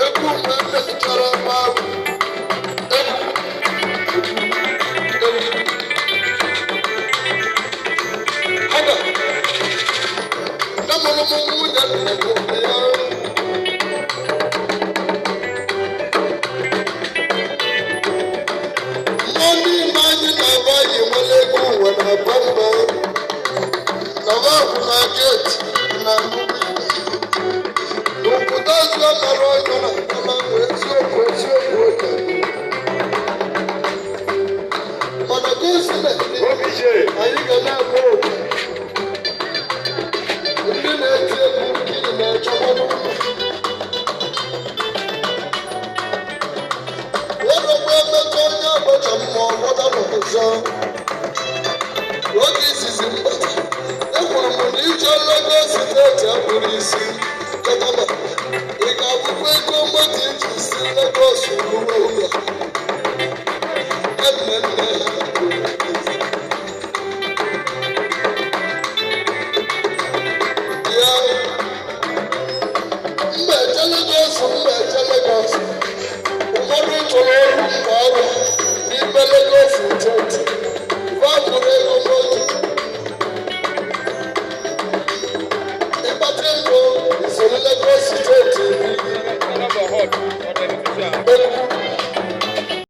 Egwu mgbe mmechara mmanwụ. Egwu, egwu, egwu. Haba, nne mụrụ m nwunye nna m ya. Mmụọ n'ime anyị na-aba anyị nwere ego ụwa na-aba mba. Na ba kwụ na geeti na nnukwu n'obodo azụ amara ọnyọ na akpala ahụ eziokwu eziokwu oge. Mana ka o si na-eme, anyị ga na-akpọ oku. Ndị na-eti egwu nkiri na-echekwa n'ụlọ. Werokwa emeka onye abacha mmụọ gbọta n'ọzọ. Oge izizi mbata, ekwuru m na ije Lagos Steeti abụrụ isi katama. Ị ga-abụkwa ego mmadụ iji si Lagos ruo ụlọ. Nne nne ha ya mba eje Lagos, mba eje Lagos. Ụfọdụ chọrọ ọrụ mgbe ọrụ n'ime Lagos ute.